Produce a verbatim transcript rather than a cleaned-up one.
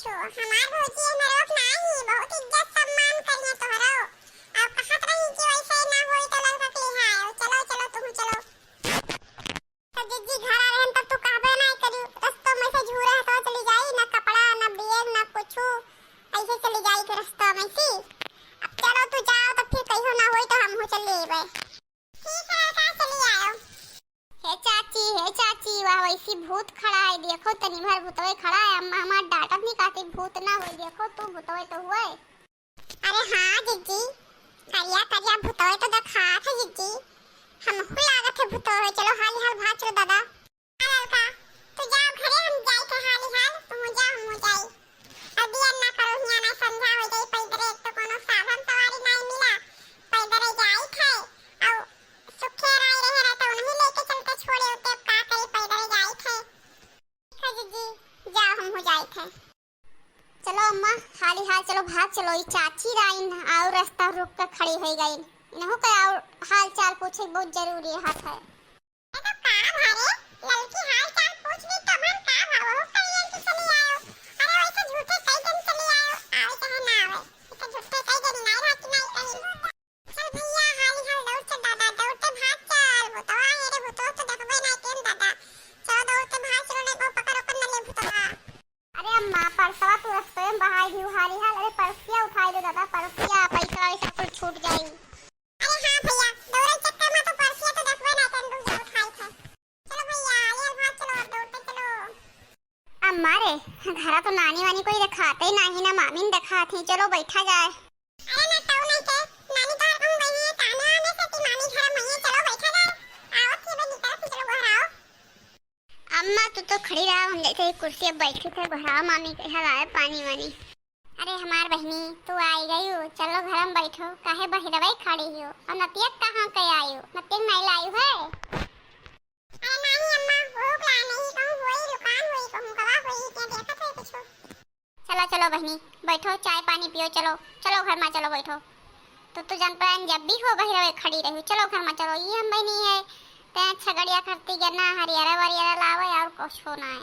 तो हमार भौजी है नरोक नाही, बहुत इज्जत सम्मान करिए तोहरो। अब कहत रही कि वैसे ना होई तो लड़का के लिहा आयो। चलो, चलो, तुम चलो। तो जिज्जी घर आ रहन तब तू कहबे ना करियो, रस्तों में से झूरे हथवा चली जाई, ना कपड़ा, ना बैग, ना कुछु, ऐसे चली जाई के रस्तों में से। अब चलो तू जाओ, तो फिर कहियो ना होई तो हमहू चली अइबे। ठीक है, का चली आयो। हे चाची, हे चाची, वह वैसी भूत खड़ा है, देखो तनी भर भूतवे खड़ा है। अम्मा हमार डांटत नहीं कहती भूत ना होई, देखो तू भूतवे तो हुए। अरे हाँ जिज्जी, करिया करिया भूतवे तो देखात है जिज्जी, हमहू लागत है भूतवे। चलो हाली हाल भाग चलो दादा। अरे ललका, तू जाओ घरे, हम जाई थे हाली हाल, तू जा, हम जाई। अब दिया ना करो हिया ना संझा हो जाई, पैदरे एक तो कोनो साधन सवारी नहीं मिला, पैदरे जाई थे। और सुखे राय रहे रहते उन्हीं लेके चलते छोड़े होते, अब का करी, पैदरे जाई थे। ठीक है जिज्जी, जाओ, हमहू जाई थे। चलो अम्मा, हाली हाल चलो, भाग चलो। ई चाची राइन और रास्ता रुक के खड़ी हो गई। इन्हों का और हाल चाल पूछे बहुत जरूरी हाथ है। ये तो काम है रे, ललकी हाल चाल पूछ ली तो मन का भा, वहू कहिए कि चली आयो। अरे वैसे झूठे कई दिन चली आयो, आवे चाहे ना आवे, ये तो झूठे कई दिन नहीं रहती नहीं कहीं। चल भैया, हाली हाल दौड़ चल दादा, दौड़ते भाग चल, भूतवा है रे, भूतवा तो देखबे ना केम दादा। चलो दौड़ते भाग चलो, नहीं को पकड़ ओकर न ले भूतवा। अरे अम्मा, परसवा तू रस्तों में बहाई दियो हाली हाल। अरे परसिया उठाई दो दादा, परसिया, पैसा वैसा कुल छूट जाई। अरे हाँ भैया, दौड़े चक्कर में तो परसिया तो देखबे ना केम, रुक जा उठाई थे। चलो भैया, हाली हाल भाग चलो, अब दौड़ते चलो। अम्मा रे, घरा तो नानी वानी कोई देखाते ही नाही ना, मामी ने देखात ही। चलो बैठा जाए। अरे ना तऊ नहीं के, नानी तोहर कहूँ गई है, ताने आने से ती मामी घर में है, चलो बैठा जाए। आओ थी बे निकल थी, चलो घर आओ। अम्मा तू तो खड़ी रहा, हम जाते ही कुर्सी पे बैठी थे, घर आओ मामी के यहाँ लाए पानी वानी। अरे हमार बहनी, तू आई गई हो, चलो घर में बैठो, काहे बहिरवे खड़ी हो, और नतिया कहाँ के आई हो, नतिया नहीं लाई है? अरे नाही अम्मा, भूख ला नहीं, कहूँ होई, दुकान होई, कहूँ गवा होई, क्या देखत है कुछ? चलो, चलो बहनी, बैठो, चाय पानी पियो, चलो, चलो घर में चलो, बैठो। तू तो जान पाएन जब भी हो बहिरवे खड़ी रही, चलो घर में चलो, ये हम बहनी है, तै छगड़िया करती गन्ना हरियरा वरियरा लावे और कुछ हो ना है।